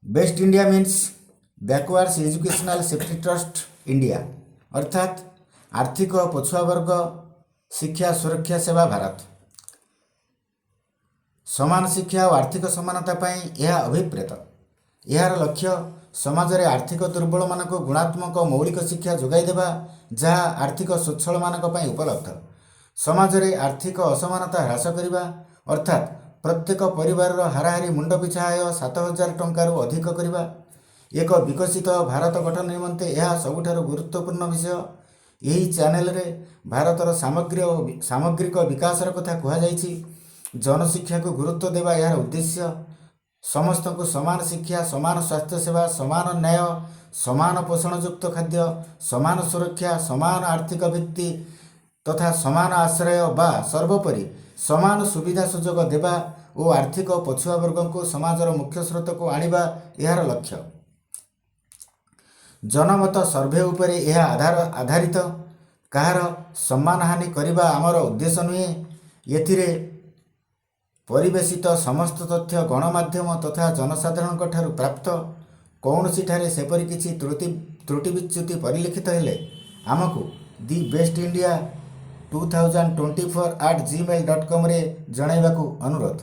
BEST India means Backwards Educational Safety Trust India, ଅର୍ଥାତ୍ ଆର୍ଥିକ ପଛୁଆ ବର୍ଗ ଶିକ୍ଷା ସୁରକ୍ଷା ସେବା ଭାରତ। ସମାନ ଶିକ୍ଷା ଓ ଆର୍ଥିକ ସମାନତା ପାଇଁ ଏହା ଅଭିପ୍ରେତ। ଏହାର ଲକ୍ଷ୍ୟ ସମାଜରେ ଆର୍ଥିକ ଦୁର୍ବଳମାନଙ୍କୁ ଗୁଣାତ୍ମକ ମୌଳିକ ଶିକ୍ଷା ଯୋଗାଇ ଦେବା, ଯାହା ଆର୍ଥିକ ସ୍ୱଚ୍ଛଳମାନଙ୍କ ପାଇଁ ଉପଲବ୍ଧ। ସମାଜରେ ଆର୍ଥିକ ଅସମାନତା ହ୍ରାସ କରିବା, ଅର୍ଥାତ୍ ପ୍ରତ୍ୟେକ ପରିବାରର ହାରାହାରି ମୁଣ୍ଡ ପିଛା ଆୟ 7000 ଟଙ୍କାରୁ ଅଧିକ କରିବା। ଏକ ବିକଶିତ ଭାରତ ଗଠନ ନିମନ୍ତେ ଏହା ସବୁଠାରୁ ଗୁରୁତ୍ୱପୂର୍ଣ୍ଣ ବିଷୟ। ଏହି ଚ୍ୟାନେଲରେ ଭାରତର ସାମଗ୍ରିକ ବିକାଶର କଥା କୁହାଯାଇଛି। ଜନଶିକ୍ଷାକୁ ଗୁରୁତ୍ୱ ଦେବା ଏହାର ଉଦ୍ଦେଶ୍ୟ। ସମସ୍ତଙ୍କୁ ସମାନ ଶିକ୍ଷା, ସମାନ ସ୍ୱାସ୍ଥ୍ୟ ସେବା, ସମାନ ନ୍ୟାୟ, ସମାନ ପୋଷଣଯୁକ୍ତ ଖାଦ୍ୟ, ସମାନ ସୁରକ୍ଷା, ସମାନ ଆର୍ଥିକ ଭିତ୍ତି ତଥା ସମାନ ଆଶ୍ରୟ ବା ସର୍ବୋପରି ସମାନ ସୁବିଧା ସୁଯୋଗ ଦେବା ଓ ଆର୍ଥିକ ପଛୁଆ ବର୍ଗଙ୍କୁ ସମାଜର ମୁଖ୍ୟ ସ୍ରୋତକୁ ଆଣିବା ଏହାର ଲକ୍ଷ୍ୟ। ଜନମତ ସର୍ଭେ ଉପରେ ଏହା ଆଧାରିତ। କାହାର ସମ୍ମାନହାନି କରିବା ଆମର ଉଦ୍ଦେଶ୍ୟ ନୁହେଁ। ଏଥିରେ ପରିବେଶିତ ସମସ୍ତ ତଥ୍ୟ ଗଣମାଧ୍ୟମ ତଥା ଜନସାଧାରଣଙ୍କ ଠାରୁ ପ୍ରାପ୍ତ। କୌଣସିଠାରେ ସେପରି କିଛି ତ୍ରୁଟି ବିଚ୍ୟୁତି ପରିଲକ୍ଷିତ ହେଲେ ଆମକୁ thebestindia2024@gmail.comରେ ଜଣାଇବାକୁ ଅନୁରୋଧ।